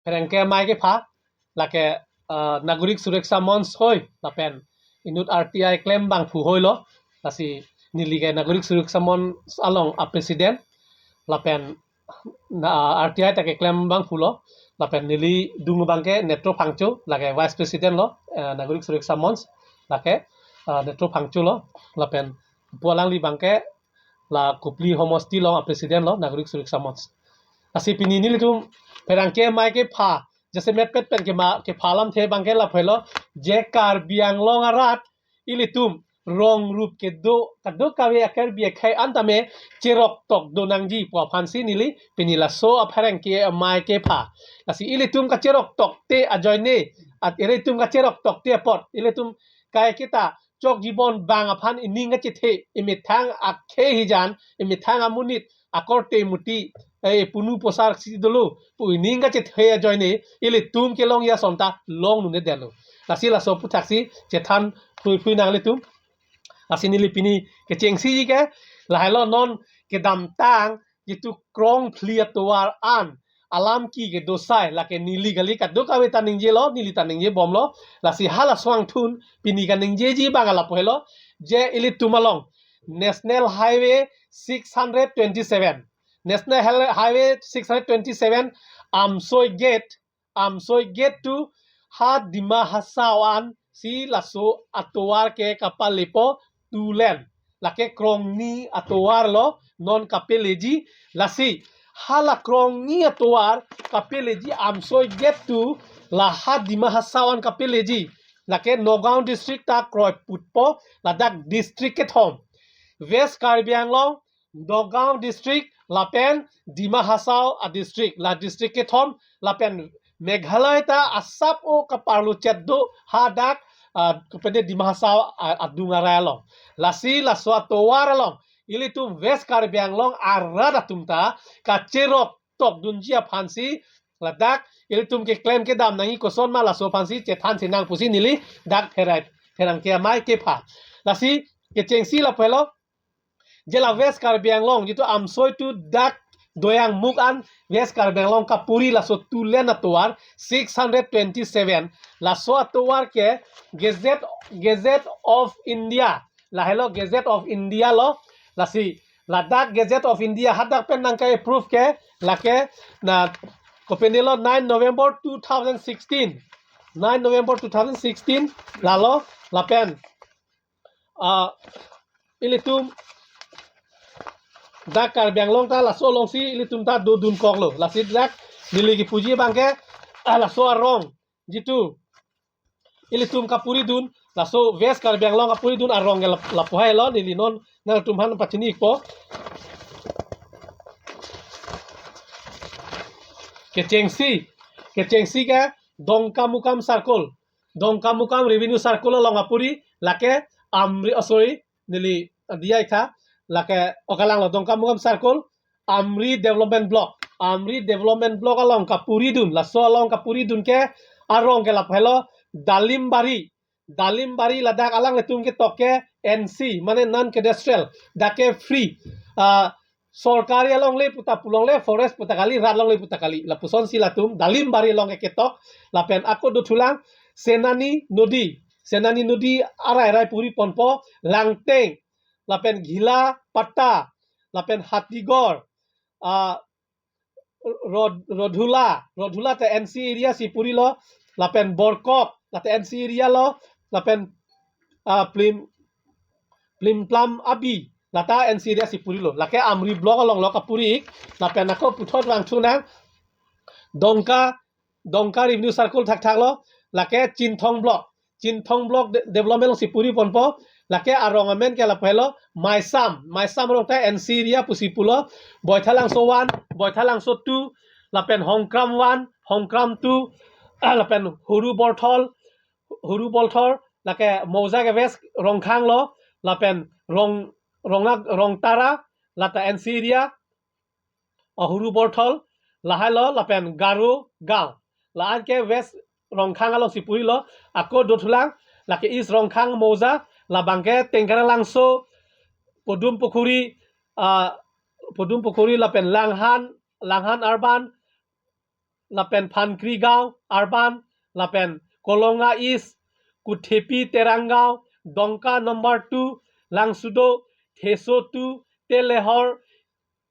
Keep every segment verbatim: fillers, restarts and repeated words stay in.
pherangke amei kepha, lake, ah, Nagorik Suraksha Manch hoi, lapen inut R T I klem abangphu hoi lo, lasi neli ke Nagorik Suraksha Manch along a president, lapen na R T I ta keklem abangphu lo, lapen neli dung abangke Netro Phangcho, lake vice president lo, eh, Nagorik Suraksha Manch, lake, ah, Netro Phangcho lo, lapen pu alangli abangke la Kopili homosti along a president lo, Nagorik Suraksha Manch. Lasi pini nelitum pherangke amei kepha, jasemet pet pen kema, kepha alamthe abangke lapu helo, je Karbi Anglong arat, ilitum rong rup kedo, kadokave a-Karbi akhei an tame cheroktok do nangji pu aphansi neli pini laso a pherangke amei kepha. Lasi ilitum kacheroktok te ajoine, at ilitum kacheroktok te apot, ilitum kai kita chok jibon bang aphan ining kachethe, imethang akhei hijan, imethang amonit, akorte muti, eh, punu posar si dolo pu ining kachethe ajoine, ilitum kelongji ason ta longnunde detlo. Lasi laso aphuthaksi chethan phrui phrui nang ilitum. Lasi neli pini kechengsi ke, lahelo non kedamtang jitu krongphli atovar an alam ki kedo asai, lake neli kali, kadokave ta ningjelo, neli ta ningjebomlo. Lasi hala asonthot pini kaningjeji abang lapu helo, je ilitum along National Highway six hundred twenty-seven, National Hel-, Highway six hundred twenty-seven, Amsoi Gate, Amsoi Gate to ha Dima Hasao ansi laso atovar ke kapalepo two lane. Lake krongni atovar lo non kapeleji, lasi hala krongni atovar kapeleji Amsoi Gate to la ha Dima Hasao an kapeleji, lake Nagaon district ta kroiputpo, ladak district kethom, West Karbi Anglong, Nagaon district, lapen Dima Hasao a district, la district kethom, lapen Meghalaya ta asap o kaparluchet do hadak, ah, kopine Dima Hasao a-, adung arai along. Lasi laso atovar along ilitum West Karbi Anglong arat atum ta kacheroktok dunji aphansi, ladak ilitum keklem kedam nangji kosonma laso aphansi chethan sinang pusi neli dak pherai, pherangke amei kepha. Lasi kechengsi lapu helo, je la West Karbi Anglong jitu Amsoi to dak Doyangmukh an West Karbi Anglong kapuri laso two lane atovar six hundred twenty-seven, laso atovar ke Gazette, Gazette of India, lahelo Gazette of India lo, lasi ladak Gazette of India hadak pen nangke-approve ke, lake na kopine lo, nine November two thousand sixteen, nine November two thousand sixteen lalo, lapen, ah, ilitum dak Karbi Anglong ta laso alongsi ilitum ta dodunkoklo. Lasi dak neli kepuji abangke, ah, laso arong jitu ilitum kapuridun, laso West Karbi Anglong kapuridun arong ke lap-, lapu helo, neli non nangtum aphan pachini-ikpo. Kechengsi, kechengsi ke Dongkamukam Circle, Dongkamukam Revenue Circle along apuri, lake Amri, oh, sorry, neli diya-ik tha, lake, oh, kalanglo, Dongkamukam Circle, Amri Development Block, Amri Development Block along kapuridun, laso along kapuridun ke arong ke lapu helo Dalimbari, Dalimbari, ladak alanglitum ketok ke N C, mane non cadastral, dak ke free. Ah, sorkari alongle puta pulongle, forest puta kali, rat alongle puta kali. Lapusonsi latum Dalimbari along ke ketok, lapen ako dothulang Senani Nodi, Senani Nodi arai arai puri ponpo, Langteng, lapen Ghila Patta, lapen Hatigor, ah, Rod-, Rodhula, Rodhula ta N C area si purilo, lapen Borkok, lata N C area lo, lapen, ah, Plim, Plimplam Abi, lata N C area si purilo. Lake Amri Block along lo kapuri-ik, lapen ako puthot vangthu nang, Dongka, Dongka Revenue Circle thakthak lo, lake Chinthong Block, Chinthong Block de-, Development alongsi puri ponpo, lake arong amen ke lapu helo Maisam, Maisam arong ta N C area pusi pulo, Boithalangso one, Boithalangso two, lapen Hongkram one, Hongkram two, ah, lapen Huru Borthol, Huru Borthol, lake Mouza ke West Rongkhang lo, lapen Rong, Rongak, Rongtara, lata N C area, Ahuru Borthol, lahai lo, lapen Garo Gaon. La-an ke West Rongkhang alongsi purilo, ako dothulang, lake East Rongkhang Mouza, labangke Tengkaralangso, Podum Pukhuri, ah, Podum Pukhuri lapen Langhan, Langhan Urban, lapen Phankri Gaon, Urban, lapen Kolonga East, Kuthepi Terang Gaon, Dongka number two, Langsudo, Theso two, Telehor,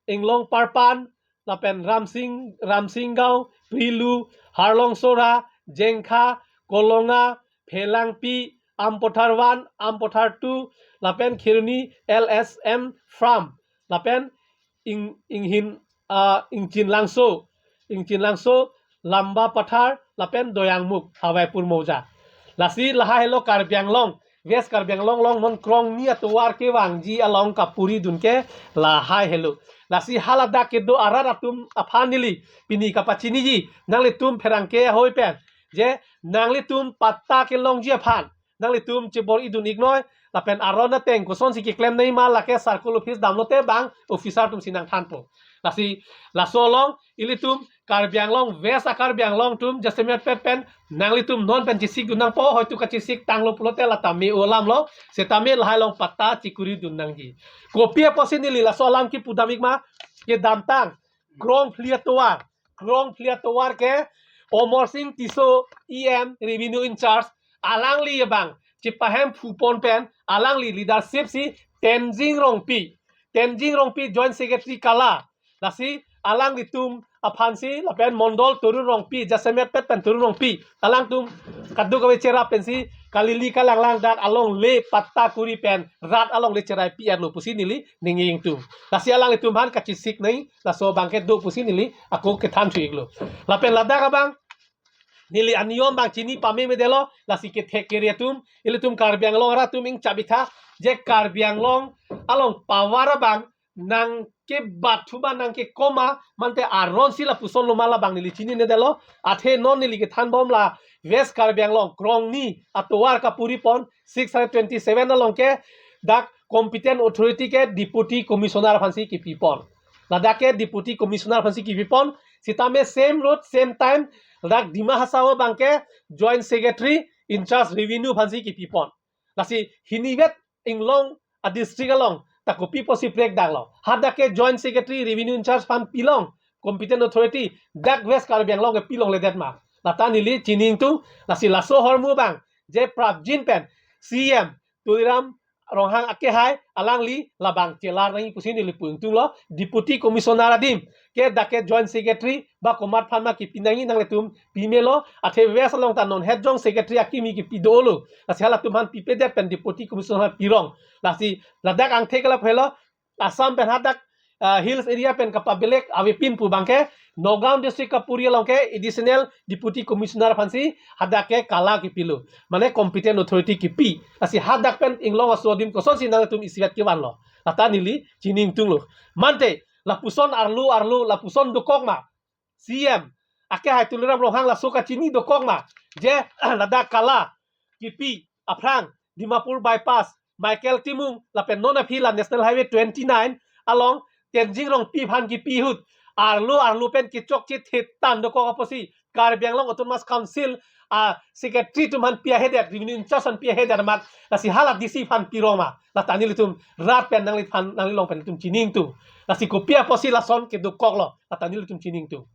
Inglong Parpan, lapen Ramsing, Ramsing Gaon, Prilu, Harlong Sora, Jengkha, Kolonga, Phelangpi, Ampothar one, Ampothar two, lapen Kheroni L S M Farm, lapen Ing, Inghin, ah, Ingchin Langso, Ingchin Langso, Lamba Pathar, lapen Doyangmukh, Hawaipur Mouza. Lasi lahai helo Karbi Anglong, West Karbi Anglong along non krongni atovar kevangji along kapuri dun ke lahai helo. Lasi haladak kedo arat atum aphan neli pini kapachiniji, nanglitum pherangke ahoi pen, je nanglitum patta kelongji aphan nanglitum chebor-i dun iknoi, lapen aron ateng kosonsi keklem nangji ma lake circle office damlote bang officer atumsi nangthanpo. Lasi laso along ilitum Karbi Anglong, West a-Karbi Anglong atum jasemet pet pen nanglitum non pen chesik dun nangpo, hoitu kachesik tanglo pulote la tame alam lo, setame lahai along patta chekuri dun nangji. Kopi apotsi neli laso alam kipudam ik ma, kedamtang krongphli atovar, krongphli atovar ke Amarsing Tisso E M, Revenue in Charge, alangli abang chepahem phupon pen alangli leadership si Tenzing Rongpi, Tenzing Rongpi Joint Secretary Kala, lasi alanglitum aphansi lapen Mondol Torun Rongpi, jasemet pet pen Torun Rongpi, alangtum kadokave cherap pensi kalili kalanglang dak alongle patta kuri pen rat alongle cherai pi-etlo pusi neli ningjetung. Lasi alanglitum aphan kachesik nangji laso abang ke do pusi neli ako kethan thu iklo. Lapen ladak abang neli aniyom abang chini pame medelo, lasi kethek kere atum, ilitum Karbi Anglong arat atum ingchap ik tha, je Karbi Anglong along power abang nangkebat thu ba nangkekom ma, mante aronsi lapuson lo ma labang neli chininedetlo, athe non neli kethan bom la West Karbi Anglong krongni atovar kapuri pon, six hundred twenty-seven along ke dak competent authority ke Deputy Commissioner aphansi kipi pon. Ladak ke Deputy Commissioner aphansi kipi pon, sitame same road, same time, ladak Dima Hasao abang ke Joint Secretary in Charge Revenue aphansi kipi pon. Lasi hinivet inglong a-district along ta kopi apotsi prek daklo. Hadak ke Joint Secretary Revenue in Charge aphan pilong, competent authority, dak West Karbi Anglong ke pilongledet ma, lata neli chinintung. Lasi laso ahormu abang je prapjin pen C M Tuliram Ronghang akehai alangli labang chelar nangji pusi neli pu ingtunglo. Deputy Commissioner adim ke dak ke Joint Secretary ba komat aphan ma kipi nangji, nanglitum pimelo, athe West along ta non het jong Secretary akimi kipi dolo. Lasi halatum aphan pipedet pen Deputy Commissioner pirong. Lasi ladak angthek la phelo, Assam pen hadak, ah, hills area pen kapabelek avepin pu abang ke, Nagaon district kapuri along ke Additional Deputy Commissioner aphansi hadak ke Kala kipilo, mane competent authority kipi. Lasi hadak pen inglong aso adim kosonsi nangtum isivet kevanlo, lata neli chiningtunglo. Mante lapuson arlo arlo lapuson dokok ma, C M akehai Tuliram Ronghang laso kachini dokok ma, je ladak Kala kipi aphrang Dimapur Bypass, Michael Timung, lapen non aphi la National Highway twenty-nine along Tenzing Rongpi aphan kipi ahut arlo arlo pen kechokche thetan dokok apotsi Karbi Anglong Autonomous Council a-secretary atum aphan pi ahedet, revenue in charge aphan pi ahedet amat, lasi hala D C aphan pirong ma, lata nelitum rat pen nangliphan nanglilong pen nelitum chiningtung. Lasi kopi apotsi lason kedokoklo, lata nelitum chiningtung.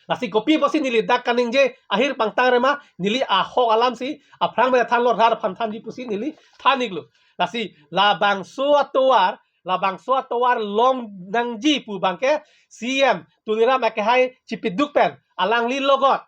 Lasi kopi apotsi neli dak kaningje ahir pangtang re ma, neli ahok alamsi aphrang methanlo, rat aphan thanji pusi neli than iklo. Lasi labangso atovar, labangso atovar long nangji pu abang ke C M Tuliram akehai chipiduk pen alangli logot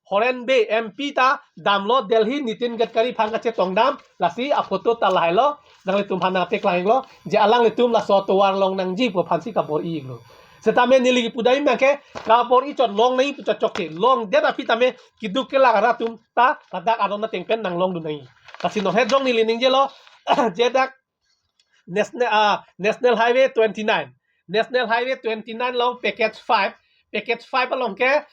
Horen Bey M P ta damlo, Delhi Nitin Gadkari aphan kachetong dam, lasi aphoto ta lahailo, nanglitum aphan nangteklang iklo, je alanglitum laso atovar long nangji pu aphansi kabor-i iklo. Setame neli kipu dam abang ke kabor-i chot long nangji pu chot chokche, longdet aphi tame keduk kelak arat atum ta ladak aron ateng pen nanglong dun nangji. Lasi non het jong neli ningjelo, je dak National, ah, National Highway twenty-nine. National Highway twenty-nine along package five. Package five along ke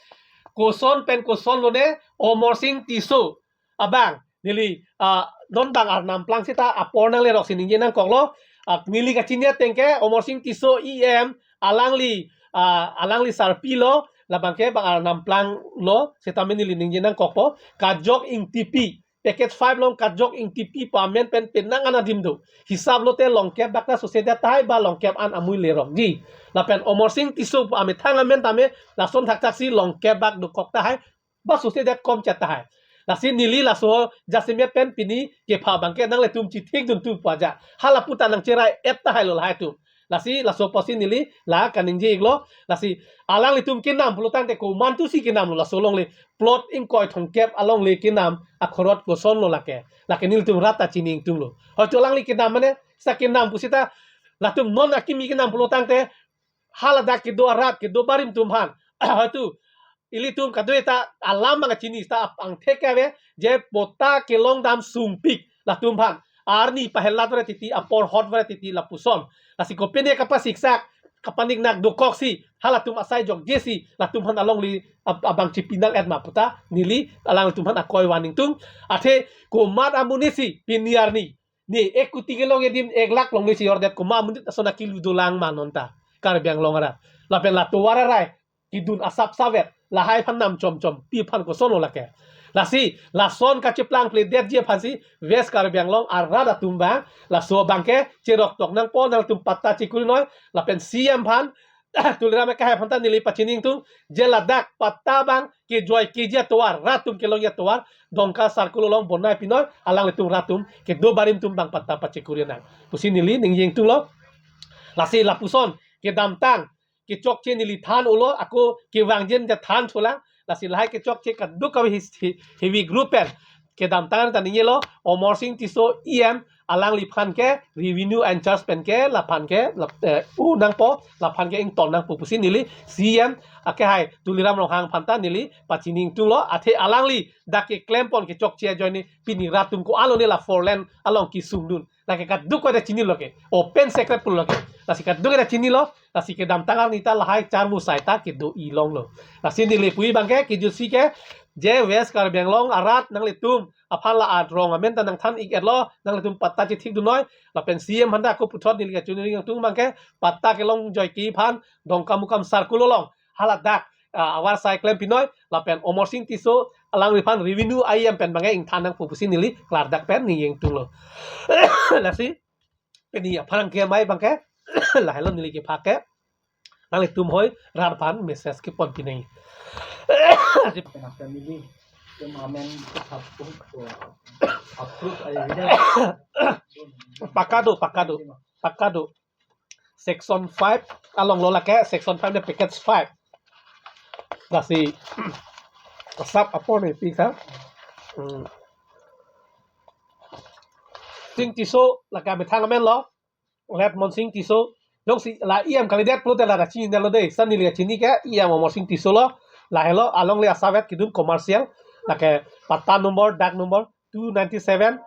koson pen koson lone Amarsing Tisso abang. Neli, ah, non bang arnam plang seta apor nanglerok si ningje nangkoklo. Ah, neli kachini ateng ke Amarsing Tisso E M alangli, ah, alangli sarpi lo, labang ke bang arnam plang lo, setame neli ningje nangkokpo. Kajok Ingtipi, package five along Kajok Ingtipi pu amen pen penang an adim do. Hisap lote longkep bak ta sose det tahai ba longkep an amui lerokji. Lapen Omorsing Tisso pu amethang amen tame lason thakthak si longkep bak dokok tahai ba sose det kom chet tahai. Lasi neli laso jasemet pen pini kepha abangke nanglitum chithik dun tu pu aja. Hala puta nangcherai-et tahai lo lahai atum. Lasi laso apotsi neli la kaningje iklo. Lasi alanglitum kenam pulo tangte komantu si kenam lo laso alongle plot ingkoi thomkep alongle kenam akhorot koson lo lake. Lake nelitum rat ta chini ingtung lo. Hoito alangli kenam mane sa kenam pusita latum non akimi kenam pulo tangte haladak kedo arat kedo barim atum aphan. Hoito ilitum kadokave ta alam abang chini ta apangthek kave je patta kelong dam sungpik latum aphan. Arni pahelat vare titi apor hot vare titi lapuson. Lasi kopine kapasiksak kapaniknak dokok si halatum asai jokje si latum aphan alongle ab- abang chipinang et ma puta neli alangtum aphan akoi van ingtung. Athe komat amonit si pini arni ne ek kuti kelong adim ek lakh longle si ordet komat amonit ason akilu dolang ma non ta Karbi Anglong arat. Lapen la tovar arai kidun asap savet lahai aphan nam chomchom pi aphan koson lo lake. Lasi lason kacheplang pledetji aphan si West Karbi Anglong arat atum abang laso abangke cherok tok nangpo, nangtum patta chekuri noi. Lapen C M aphan Tuliram Ronghang aphan ta neli pachini ingtung je ladak patta abang kejoikeji atovar, rat atum kelongji atovar Dongka circle along bonai pinoi, alanglitum rat atum kedo barim atum abang patta pachekuri nang pusi neli ningje ingtung lo. Lasi lapuson kedamtang kechokche neli than ulo, ako kevangjen ja than chula. Lasi lahai kechokche kadokave his- he- heavy group pen kedamtang ta ningjelo Omorsing Tisso E M alangliphan ke revenue in charge pen ke laphan ke lap- eh, u nangpo laphan ke ington nangpo pusi neli C M ake hai Tuliram Ronghang aphan ta neli pachini ingtung lo. Athe alangli dak keklempon kechokche ajoine pini rat atum ko-an lone la four lane along kesung dun. Lake kadokave ta chini lo ke. Open secret pulo ke. Lasi kadokave ta chini lo. Lasi kedamtang arni ta lahai charmu sai ta kedo-i longlo. Lasi neli pu-i abangke kejutsi ke je West Karbi Anglong arat nanglitum aphan la adrong amen ta nangthan ik-et lo, nanglitum patta chethik dun noi. Lapen C M aphan ta ako puthot neli kachini ingtung abangke patta kelongjoike aphan Dongkamukam circle along haladak ah, avarsai klem pinoi lapen Omorsing Tisso alangliphan revenue E M pen abangke ingthan nangpo pusi neli klardak pen neli ingtung lo. Lasi pini aphan ke mai abangke lahelo neli kepha ke nanglitum hoi rat aphan message kepon pinai. Lasi Kena family, kemamen, approve, approve, evidence. Patta do, patta do, patta do. Section five along lo lake, section five ne package five. Lasi sap apor ne pi sa. Hmm. Sing Tisso lake amethang amen lo. Let Monsing Tisso. Jongsi la E M kalidet pulote la chini lo de. Sa neli chini ke E M Omorsing Tisso lo. Lahelo alongle asavet kedun commercial. Lake patta number, dag number two ninety seven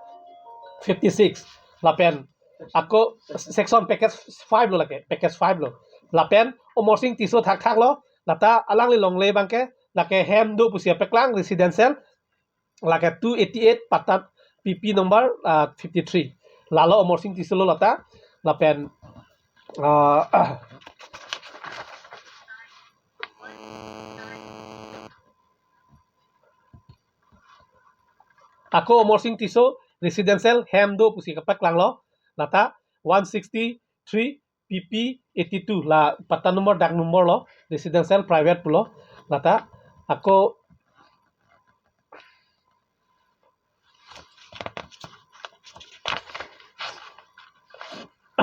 fifty six. Lapen ako section package five lo lake, package five lo. Lapen Omorsing Tisso thakthak lo, lata alangli longle abangke, lake hem do pusi paklang residential, lake two eighty eight patta P P number, ah, fifty three. Lalo Omorsing Tisso lo lata, lapen, ah, ako Omorsing Tisso residential hem do pusi kapaklanglo, lata one sixty three P P eighty two, la patta number, dag number lo, residential private pulo, lata ako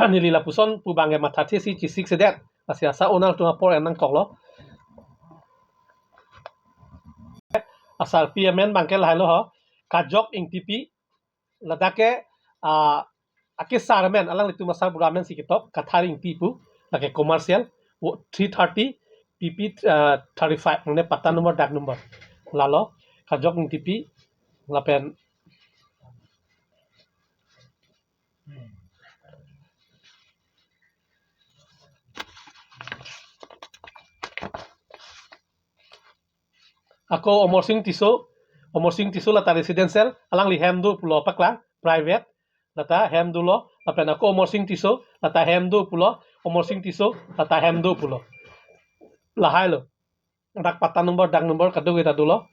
neli lapuson pu abangke mathathe si chesik sedet. Lasi asa onal tung apor en nangkoklo. Asarpi amen abangke lahelo ho. Kajok Ingtipi, ladak ke, ah, akesar amen, alanglitum asarbura amen si ketok, Kathar Ingti pu, lake commercial, wo-, three thirty, P P, ah, thirty five, mane patta number, dag number. Lalo, Kajok Ingtipi, lapen ako Omorsing Tisso, Omorsing Tisso lata residential, alangli hem do pulo paklang, private, lata hem dolo, lapen ako Omorsing Tisso, lata hem do pulo, Omorsing Tisso, lata hem do pulo. Lahai lo. Dak patta number, dag number, kadokave ta dolo.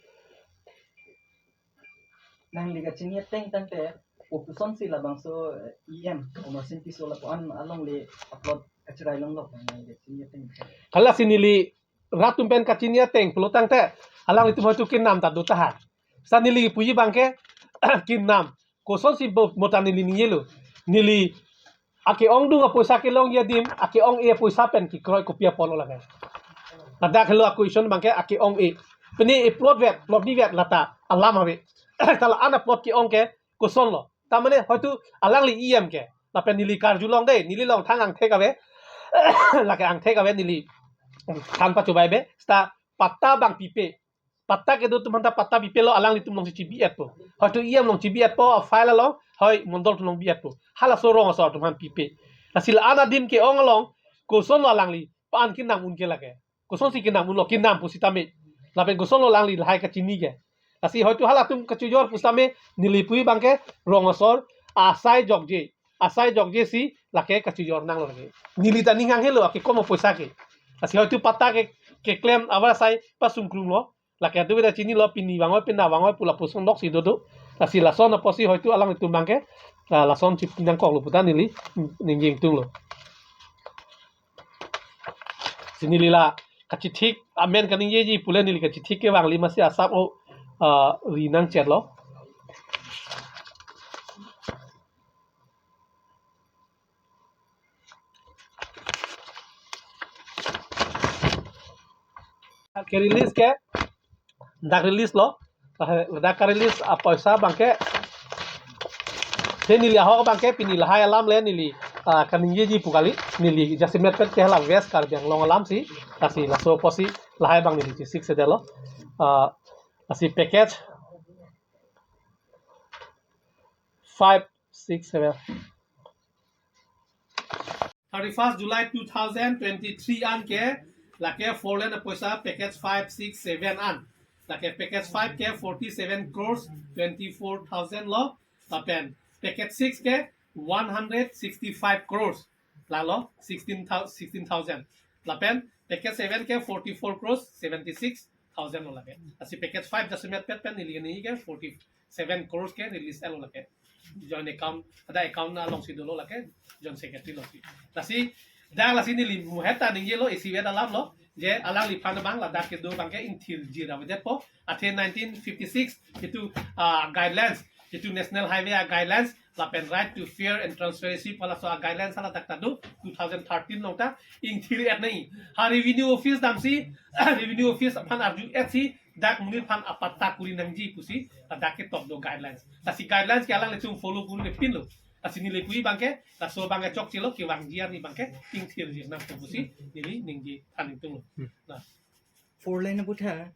Nangli kachini ateng tangte, opusonsi labangso, eh, E M, Amarsing Tisso lapu-an alongle upload kachirai longlo, nangli kachini ateng. Hala si neli rat atum pen kachini ateng pulo tangte, alanglitum hoitu kenam ta do tahai. Sa neli puji abangke, kenam. Kosonsi bo mota neli ningjelo. Neli ake-ongdung apoisa kelongji adim, ake-ong-e apoisa pen kekroi kopi apotlo lake. Ladak helo a-question abangke ake-ong-e. Pini e-plot vet, plot ni vet lata alam ave. Ta la-an a-plot ke-ong ke kosonlo. Ta mane hoitu alangli E M ke. Lapen neli karjulong dei, neli along thang angthek ave. Lake angthek ave neli than pachobai ave. Seta patta abang pipe. Patta kedo atum aphanta patta pipelo, alanglitum alongsi chibi-etpo. Hoitu E M along chibi-etpo, file along, hoi mondol atum along bi-etpo. Halaso rong asor atum aphan pipe. Lasi la-an adim ke-ong along, kosonlo alangli, pa-an kenam un ke lake. Kosonsi kenam unlo, kenam pusitame. Lapen kosonlo alangli lahai kachini ke. Lasi hoitu halatum kachojor pusitame, neli puji abangke, rong asor, asai jokje. Asai jokje si, lake kachojor nanglo lake. Neli ta ning hang helo, ake komo poisa ke. Lasi hoitu patta ke, keklem abar asai pasungkrunglo. Lake atu beda chinilo, pini vangoi, pina vangoi pu lapuson doksi dodo. Lasi lason apotsi hoitu alanglitum abangke, ah, lason chip nangkoklo puta neli, ningje ingtunglo. Si neli la kachithik, amen kaningjeji pule neli kachithik kevangli masi asap o, ah, ri nangchetlo. Ke-release ke, dak release lo, dak ka-release apoisa abangke, he neli ahok abangke, pini lahai alam le neli, ah, kaningjeji pu kali, neli jasemet pet ke hala West Karbi Anglong alam si, lasi laso apotsi lahai abang neli chisik sedetlo, ah, lasi package five six seven. Thirty-first July two thousand twenty-three an ke, lake four lane apoisa package five, six, seven an. Lake package five ke forty-seven crores twenty-four thousand lo, lapen package six ke one hundred sixty-five crores. Lalo sixteen thousand, sixteen thousand. Lapen package seven ke forty-four crores seventy-six thousand lo lake. Lasi package five jasemet pet pen neli kani ke forty-seven crores ke release lo lake. Joint account, ada account alongsi dolo lake, joint secretary lo si. Lasi, dak lasi neli muheta ningjelo, isivet alam lo, je alangliphan abang ladak kedo abangke ingthirjir avedetpo, athe nineteen fifty-six, itum, ah, guidelines, itum National Highway a-guidelines, lapen Right to Fair and Transparency pu laso a-guidelines hala dak ta do, two thousand thirteen along ta ingthir-et nangji. Ha revenue office damsi, revenue office aphan arju-et si, dak monit aphan apatta kuri nangji pusi, dak ketok do guidelines. Lasi guidelines ke alanglitum follow kurle pinlo. Lasi neli puji abangke, laso abangke chokchelo, kevangji arni abangke ingthirjir nangpo pusi, neli ningje than ingtunglo. Hmm. Na. Four lane aphuthak.